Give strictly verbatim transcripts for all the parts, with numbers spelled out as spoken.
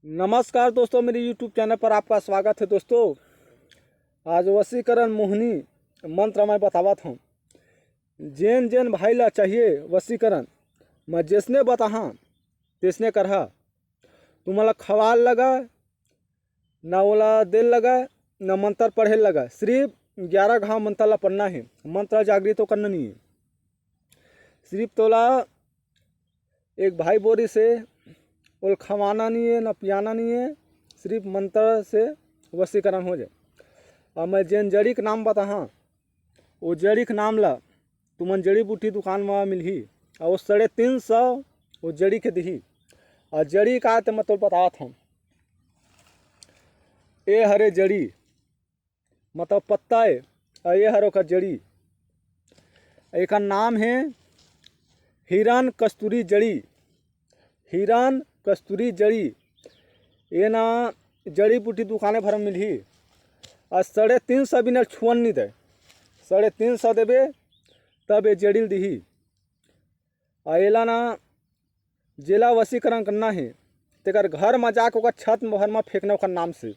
नमस्कार दोस्तों, मेरे YouTube चैनल पर आपका स्वागत है। दोस्तों, आज वशीकरण मोहनी मंत्र मैं बतावत हूँ। जेन जेन भाई ला चाहिए वशीकरण, मैं जैसने बताहा तैसने करहा। तुमन ला खवाल लगा, ना ओला देल लगा, ना मंत्र पढ़े लगा। सिर्फ ग्यारह घाव मंत्र ला पढ़ना है। मंत्र जागृत तो करना नहीं है। सिर्फ तोला एक भाई बोरी से ओल खवाना नहीं है, ना पियाना नहीं है, सिर्फ मंत्र से वशीकरण हो जाए। और मैं जेन जड़ी के नाम बताहा, वो जड़ी के नाम ला तुमन जड़ी बूटी दुकान में मिलही, और वो साढ़े तीन सौ वो जड़ी के दिही। और जड़ी का ते मैं तोल बतात हूँ, ए हरे जड़ी, मतलब पत्ता है, और ये हर ओकर जड़ी। एकर नाम है हिरन कस्तूरी जड़ी। हिरन कस्तूरी जड़ी, ये ना जड़ी बूटी दुकाने भर में मिलही। और साढ़े तीन सौ बिना छुअन नहीं दे, साढ़े तीन सौ देबे तब ये जड़ी दिही। और एला ना जेला वशीकरण करना है, तेकर घर में जाके ओकर छत भर में फेंकना, ओकर नाम से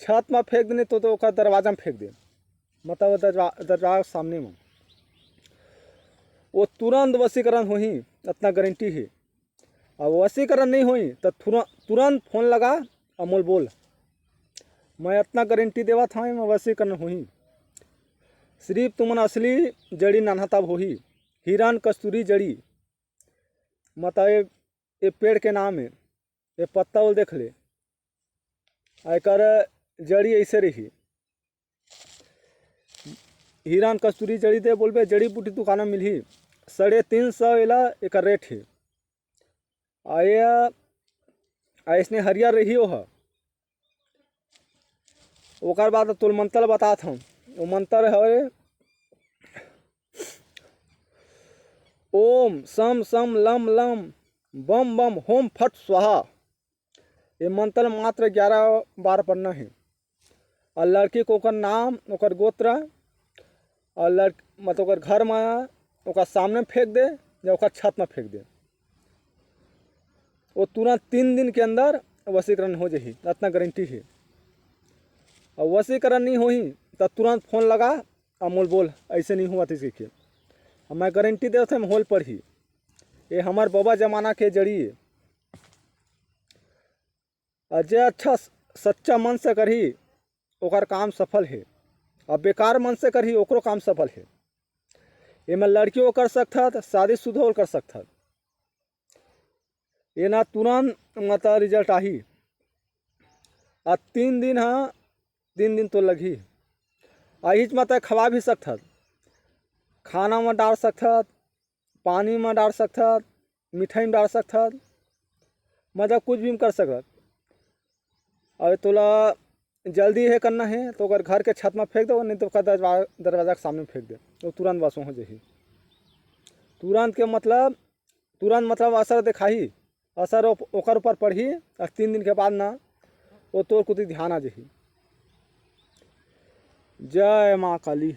छत में फेंक देने तो, तो ओकर दरवाजा में फेंक दे, मतलब दरवा-, दरवाजा के सामने में। वो तुरंत वशीकरण होही, इतना गारंटी है। अब वशीकरण नहीं होही तो तुरंत, तुरंत फोन लगा और मोल बोल, मैं इतना गारंटी देवत हूँ, मैं वशीकरण होही। सिर्फ तुमन असली जड़ी नानहा तब होही, हिरन कस्तूरी जड़ी। मतलब ये, ये पेड़ के नाम है, ये पत्ता उल देख ले, एकर जड़ी ऐसे रही। हिरन कस्तूरी जड़ी दे बोलबे, जड़ी बूटी दुकान में मिलही। साढ़े तीन सौ एला एकर रेट है। आ ये ऐसने हरियर रही ओह। ओकर बाद तोल मंत्र बतात हूँ। वो मंत्र हवे, ओम सम सम lump lump bomb bomb home फट स्वाहा। ये मंत्र मात्र ग्यारह बार पढ़ना है। और लड़की को ओकर नाम, ओकर गोत्र, और लड़-, मतलब ओकर घर में, ओकर सामने में फेंक दे या ओकर छत में फेंक दे, वो तुरंत तीन दिन के अंदर वशीकरण हो जाही, इतना गारंटी है। और वशीकरण नहीं होही तो तुरंत फोन लगा और मोल बोल, ऐसे नहीं हुआ था इसके। और मैं गारंटी देवत हूँ, होल पढ़ही। ये हमार बाबा जमाना के जड़ी है। और जे अच्छा स-, सच्चा मन से करही, ओकर काम सफल है। और बेकार मन से करही, ओकरो काम सफल है। एमे लड़कियों कर सकथत, शादीशुदा कर सकथत। ये ना तुरंत मतलब रिजल्ट आही। आ तीन दिन, हाँ, तीन दिन तो लगही। आहिच में तय खवा भी सकथत, खाना में डाल सकथत, पानी में डाल सकथत, मिठाई में डाल सकथत, मतलब कुछ भी में कर सकथत। अगर तोला जल्दी हे करना है तो ओकर घर के छत में फेंक दो, नहीं तो ओकर दरवा-, दरवाजा के सामने फेंक दे, वो तुरंत वसो हो जाही। तुरंत के मतलब, तुरंत मतलब असर दिखाही, असर ओप-, ओकर ऊपर पड़ही और तीन दिन के बाद ना वो तोर कुती ध्यान आ जाही। जय माँ काली।